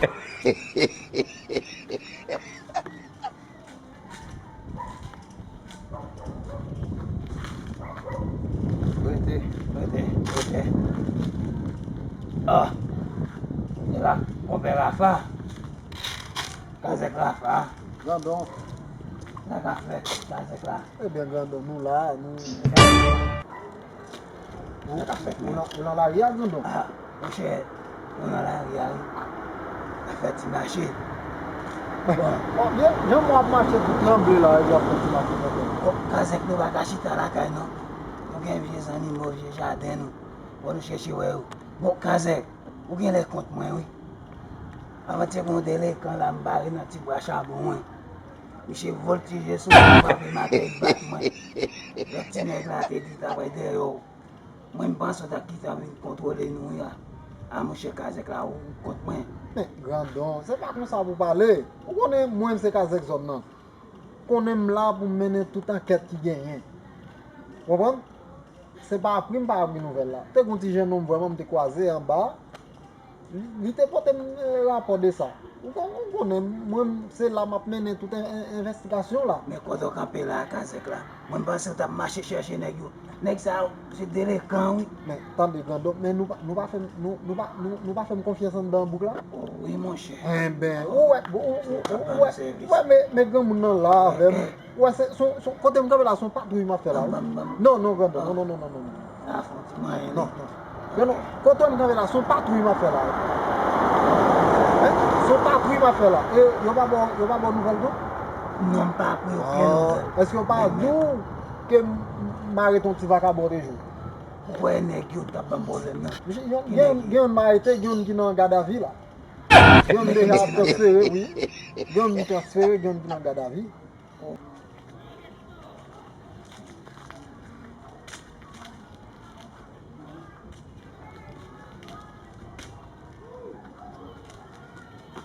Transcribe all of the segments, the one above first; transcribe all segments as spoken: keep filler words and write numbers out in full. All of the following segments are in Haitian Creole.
Rete, rete, rete. Ah, se la, konpè Rafa. Kazèk Rafa. Grandon. Sa k ap fèt, Kazèk la? Ebyen, Grandon, nou la, nou. Sa k ap fèt, ou nan, ou nan lari a, Grandon? Ah, monchè, nou nan lari a, wi. N ap fè ti mache. Bon. Bon, byen, jan mwen ap mache tout nan ble la, epi w ap fè ti mache, Grandon. Bon, Kazèk, nou pa ka chita lakay, non. Nou gen vye zannimo, vye jaden nou. Fò nou chèche wè yo. Bon, Kazèk, ou genlè kont mwen, wi. Avantyè, gen yon delekan la, m bare nan ti bwa chabon, wi. Misye vòltije sou mwen, frape m atè, li bat mwen. Lòt ti nèg la te di l t ap al dèyè w. Mwen, m panse w t ap kite m vin kontwole nou, wi, a. A, monchè, Kazèk la, ou kont mwen. Men, Grandon, se pa konsa pou pale. Ou konnen mwen, se Kazèk zòn nan. Konnen m la pou m mennen tout ankèt ki genyen. Ou konprann? Se pa pri m pa pri nouvèl la. Te gen yon ti jennonm vrèman m te kwaze anba. Li, li te pote m, eh, rapò de sa. Ou kon-, ou konnen, mwen, se la m ap mennen tout en-, en-, envestigasyon la. Men kote w kanpe la, Kazèk la? Mwen, m panse w t ap mache chèche nèg yo. Nèg sa yo, se delekan, wi. Men, tande, Grandon, men nou pa, nou pa fè m, nou, nou pa, nou, nou pa fè m konfyans anndan bouk la? O, wi, monchè. Enben, ou wè, ou, ou, ou, ou wè, ou wè, men, men granmoun nan la avè m. Ou wè, se, se, se, kote m kanpe la, se yon patwouy m ap fè la, wi. Non, non, Grandon, non, non, non, non, non. Non, non. Grandon, kote m kanpe la, se yon patwouy m ap fè la, wi. Hein? Se yon patwouy m ap fè la. E yo pa ba w, yo pa ba w nouvèl, non? Non, m pa pre okenn nouvèl. Èske yo pa di w ke m, m arete yon ti vakabon de jou? Ou kwè nèg yo t ap ban m pwoblèm nan? Gen, gen, gen youn m arete, gen youn ki nan gadavi la. Gen youn deja transfere, wi. Gen youn transfere, gen youn ki nan gadavi.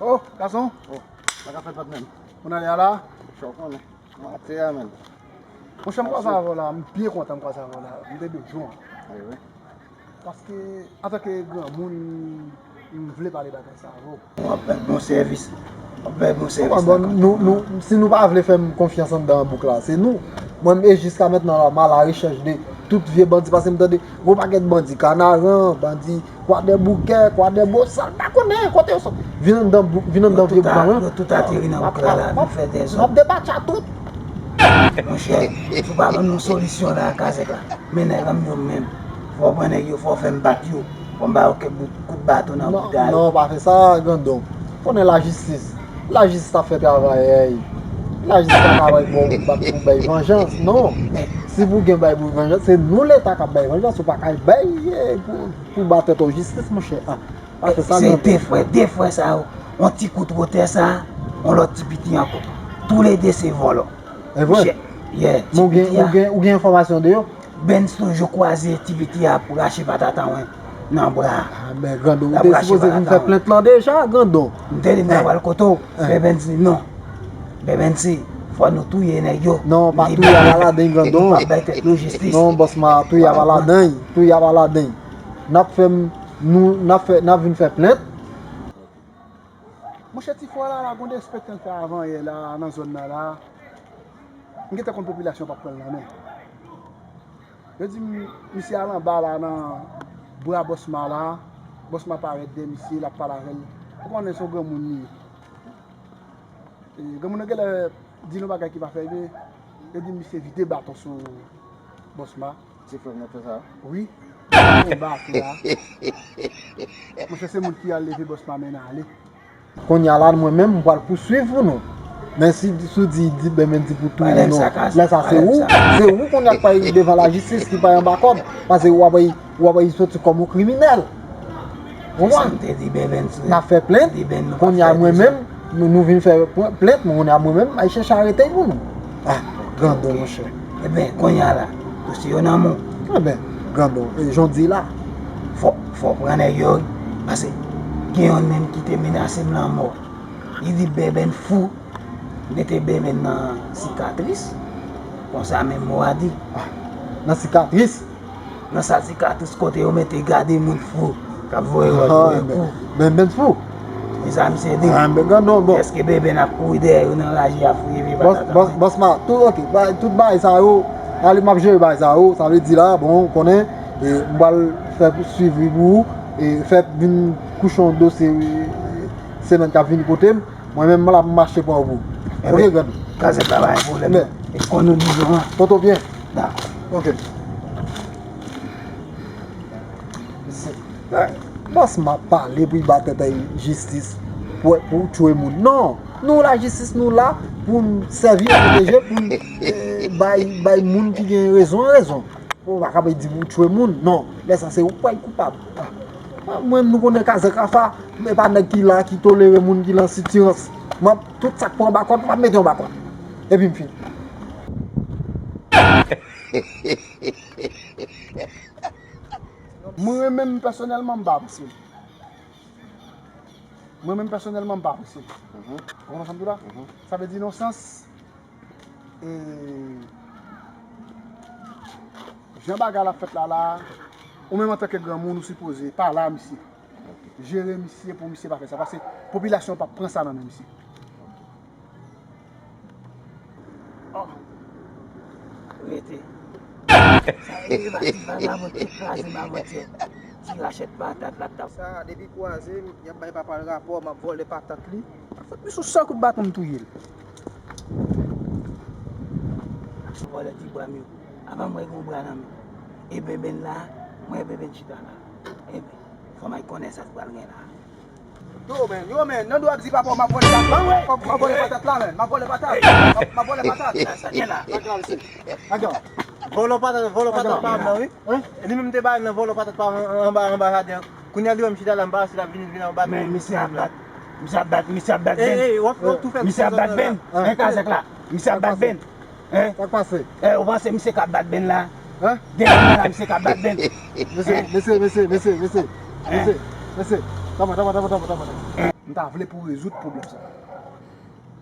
Oh, gason. Oh, sa k ap fèt, patnè m? Ou nan lè a la? Chòk, konnen. Maten a menm. Monchè, m kwaze avè w la, m byen kontan m kwaze avè w la. M te bezwen w. Wi, wi. Paske, antanke granmoun, m vle pale bagay sa avè w. W ap bay bon sèvis. W ap bay bon sèvis. Bon, nou, nou, si nou pa vle fè m konfyans anndan bouk la, se nou. Mwen, e jiska mentnan la, m alarechèch de tout vye bandi, paske m tande gwo pakèt bandi, Kanaran, bandi Kwadèboukè, Kwadèbosal, m pa konnen kote yo sot. Vin anndan bouk, vin anndan vye bouk la. Yo tout ateri nan bouk la, la, vin fè dezòd. M ap depatcha tout. Monchè, si w pa ban m yon solisyon la, Kazèk la, men nèg an m yo menm. Fò w pran nèg yo, fò w fè m bat yo. Fò m ba yo kèk bout, kout baton nan bouda yo. Non, non, pa fè sa, Grandon. Konnen lajistis. Lajistis ap fè travay, èy. Lajistis pa ka bay pou, pou bay vanjans, non. Si pou gen bay pou vanjans, se nou Leta k ap bay vanjans, ou pa ka bay, eh, pou, pou ba tèt ou jistis, monchè. Ah, pa fè sa, Grandon. Se de frè, de frè sa yo. Yon ti kout wotè sa, yon lòt ti piti ankò. Toulede se vòlò. E vre? Monchè, yeah, ti piti a. Men ou gen, ou gen, ou gen enfòmasyon de yo? Benz toujou kwaze ti piti a ap rache patat anwen nan bra. Ah, men Grandon, ou te sipoze vin fè plent lan deja, Grandon. M te di m ta pral kote w, men Benz di non. Men Benz di, fò nou touye nèg yo. Non, pa touye a pa ladan, Grandon. Nou p ap bay tèt nou jistis. Non, bòs ma, touye a pa ladan, touye a pa ladan. N ap fè m, nou, n ap fè, n ap vin fè plent. Monchè, ti frè la, la, gon derespektan l fè avanyè la, nan zòn nan la. M gentan konn popilasyon p ap pran l nan men. Yo di m, misye al anba la nan bra Bòsma la. Bòsma parèt dèyè misye, l ap pale avè l. Ou konnen se yon granmoun li ye. E, granmoun nan genlè di l yon bagay ki pa fè byen. Yo di misye vide baton sou Bòsma. Ti frè m nan fè sa? Wi. Anba tou la. Monchè, se moun ki al leve Bòsma mennen ale. Kounye a la, mwen menm, m pral pouswiv pou nou. Men si, si w di, di, ben, men di pou touye nou. Lè sa, se ou. Se ou kounye a k pral devan lajistis, ki pral anba kòd. Paske w ap, w ap soti kòm yon kriminèl. Ou konprann? N ap fè plent. Kounye a, mwen menm, nou, nou vin fè plent, men kounye a, mwen menm, m al chèche arete pou nou. Ah, Grandon, monchè. Ebyen, kounye a la, dosye yo nan men w. Ebyen, Grandon, e, jan w di la. Fò, fò w pran nèg yo, wi. Paske gen youn menm ki te menase m lanmò. Li di Bèbèn fou, mete Bèbèn nan sikatris. Konsa menm mo a di. Ah, nan sikatris? Nan sal sikatris kote yo mete gade moun fou k ap voye wòl, voye kou. Bèbèn fou. Sa misye di. Ah, men grann non, bon. Èske Beben ap kouri dèyè yo nan raje a fouye vye patat? Bòs, bòs, bòs ma, tout, ok, ba, tout bagay sa yo, ale m ap jere bagay sa yo, sa vle di la, bon, ou konnen, e, m pral fè swiv li pou ou, e, fè vin kouche yon dosye, e, semèn k ap vini kote m, mwen menm m la m mache pran ou pou ou. Ok, grann. Kazèk la pa gen pwoblèm. Men. E konn nou di jan an. Poto byen. Dakò. Ok. Bòs ma pale pou li ba tèt li jistis pou, pou tchwe moun. Non! Nou lajistis nou la pou n sèvi e pwoteje, pou n, eh, bay, bay moun ki gen rezon rezon. Ou pa ka di pou tchwe moun. Non. Lè sa se ou k pral koupab. Ah, mwen nou konnen kazèk Rafa, men pa nèg ki la, ki tolere moun ki lan sitirans. M ap, tout sa k pa anba kòd, m ap mete anba kòd. Epi m fini. Mwen menm pèsonèlman m pa misye. Mwen menm pèsonèlman m pa misye. Ou konprann sa m di w la? Sa vle di nan sans, e, jan bagay la fèt la la, ou menm antanke granmoun ou sipoze pale a misye. Jere misye pou misye pa fè sa. Paske popilasyon p ap pran sa nan men misye. Oh. Rete. Sa e pa ti vagabon ki kraze m avantyè. Ti rachèt patat la t ap. Sa depi kwaze m, y ap bay papa l rapò, m ap vòlè patat li. Fòk li sou sèl kout baton m touye l. Vòlè ti bra m yo. Apa m wè gen yon bra nan men. E Beben la, mwen Beben chita la. Enben, fò m al konnen sa k pral gen la. Yo, men, yo, men, nan do ap di papa, m ap vòlè patat. M ap vòlè patat la, men. M ap vòlè patat. M ap, m ap vòlè patat. Sa gen la. Vòlò patat, vòlò patat pa m nan, wi. Li menm te ba nan vòlò patat pa m anba, anba jaden an. Kounye a li wè m chita la, m pa si l ap vini, vin anba. Men misye ap bat. Misye ap bat, misye ap bat Ben. Misye ap bat Ben. En kazèk la. Misye ap bat Ben. Hein? Sa k pase? Eh, ou panse misye k ap bat Ben la? Hein? Depi la, misye k ap bat Ben. Mesye, mesye, mesye, mesye, mesye. Mesye, mesye. Tande, tande, tande, tande, tande. M ta vle pou rezoud pwoblèm sa.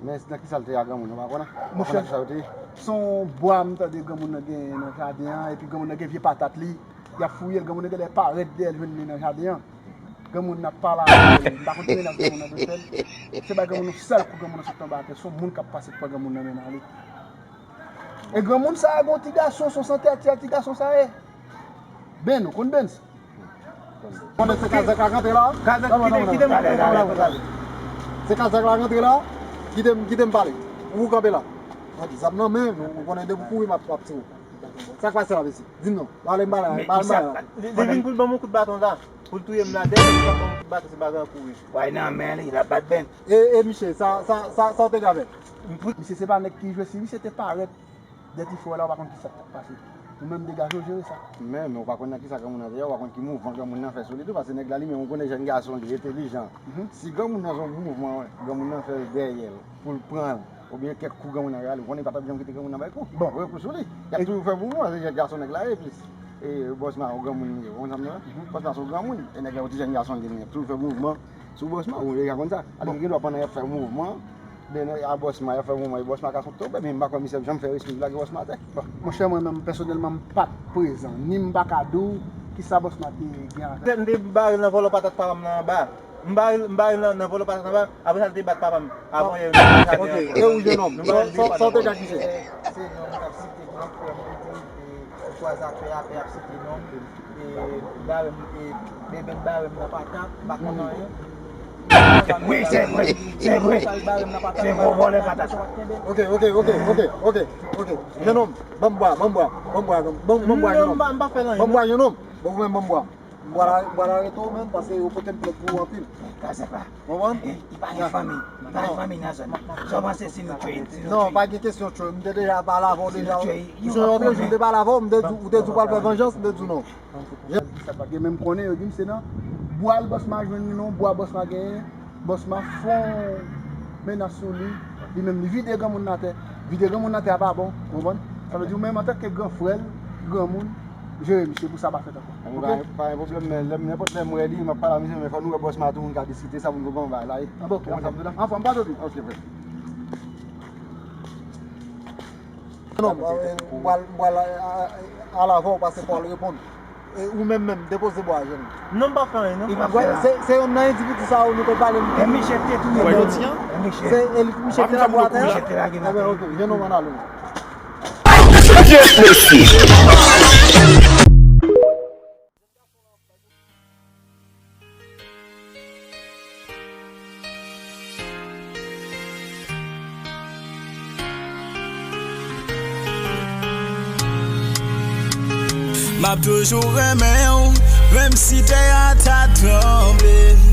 Men nan ki sa l te ye a granmoun nan, pa konnen? Monchè, se yon bwa m tande granmoun nan gen nan jaden an, epi granmoun nan gen vye patat li, y ap fouye l, granmoun nan genlè parèt dèyè l jwenn li nan jaden an. Granmoun nan ap pale avè l, m pa konn ki menas granmoun nan te fè l. Se bay granmoun nan sèl kou granmoun nan sot anba atè, se yon moun k ap pase k pran granmoun nan mennen ale. E granmoun sa a gen yon ti gason, se yon santètyèl ti gason sa ye. Ben, ou konn Ben? Konnen se kazèk la k antre la? Kazèk, kite m, kite m, kite m, kite m. Se kazèk la k antre la? Kite m, kite m pale. Ou kanpe la. Mande zam nan men, ou konnen depi w kouri m ap, ap tire w. Sa k pase la, mesye? Di m non. Pale m pale, pale m pale. Li, li vin pou l ban m yon kout baton la. Pou l touye m la, dèyè li ban m yon kout baton, se pa gran kouri. Way nan men li, l ap bat Ben. E, e, misye, sa, sa, sa, sa w te gen avè l? Misye se pa nèg ki jwe si misye te parèt. Dèt li fè w la, ou pa konn kisa k t ap pase. Ou menm degaje w jere sa. Men, men ou pa konn nan kisa granmoun nan te ye, ou pa konn ki mouvman granmoun nan fè sou li tou, paske nèg la li menm, ou konnen jèn gason li, entèlijan. Si granmoun nan se yon mouvman granmoun nan fè dèyè l, pou l pran l, oubyen kèk kou granmoun nan rale, ou konnen li pa t ap janm kite granmoun nan bay kou. Bon. Voye kou sou li. Y ap toujou fè mouvman, se jèn gason nèg la ye, epis, e, bòs ma, yon granmoun li ye, ou konn sa m di la? Bòs ma se yon granmoun, e nèg la yon ti jèn gason li ye, li ap toujou fè mouvman. Sou bòs ma, ou deja konn sa. Alè gen dwa pandan y ap fè mouvman, ben a bòs ma, y ap fè mouvman, e bòs ma ka sot tonbe, men m pa kwè misye ap janm fè respè pou lage bòs ma atè. Bon, monchè, mwen menm, pèsonèlman, m pa t prezan. Ni m pa ka di w kisa bòs ma te gen a fè. M te bare l nan vòlò patat papa m nan anba. M bare l, m bare l nan, nan vòlò patat anba. Apre sa, l te bat papa m. Avan yè, nou te... Ok, e ou, jennonm? Sa, sa, sa w te ka kite? Se, se non, m t ap site non, frè m, li di, e, sou kwa zafè a, fè ap site non. E, bare m, e, Beben bare m nan patat, m pa konn anyen. Wi, se vre, se vre. Se gwo vòlè patat. Ok, ok, ok, ok, ok, ok. Jennonm, ban m bwa, ban m bwa, ban m bwa, ban m, ban m bwa, jennonm. Non, m pa, m pa fè l anyen, non. Ban m bwa, jennonm. Bon, ou menm, ban m bwa. M bwa la, m bwa la rete w menm, paske yo pote m plent pou ou anpil. Kazèk la. Konprann? E, li pa gen fanmi. Li pa gen fanmi nan zòn nan. Sa w panse si nou tchwe, si nou tchwe? Non, pa gen kesyon tchwe. M te deja pale avè w deja. Si nou tchwe, yo p ap konnen. M te pale avè w, m te di, ou te di w pral fè vanjans, m te di w non. Sa pa gen, men m konnen yo di m se nan bwa l bòs ma jwenn li non, bwa bòs ma genyen, bòs ma fè yon menas sou li, li menm li vide granmoun nan atè. Vide granmoun nan atè a pa bon, ou konprann? Sa vle di ou menm antanke gran frè l, granmoun, jere misye pou sa pa fèt ankò. Ok? Pa gen pwoblèm, men lè m, nenpòt lè m wè li, m ap pale a misye, men fò nou wè bòs ma tou, pou n ka diskite sa, pou n konprann bagay la ye. Anfòm, anfòm, anfòm, pa dobi. Ok, frè. Non, m pral, m pral al avè w, paske fò w al reponn. E ou menm menm, depoze bwa a, jèn. Non, m pa fè anyen, non. Se, se youn nan endividi sa yo nou te pale m te. Michel te touye. Wè jodi an? Se Elik Michel te la bwa atè a? Michel te lage l atè. Ok, jèn, nou ann ale. Yes, mesye. M ap toujou renmen w, menm si tè a ta tranble.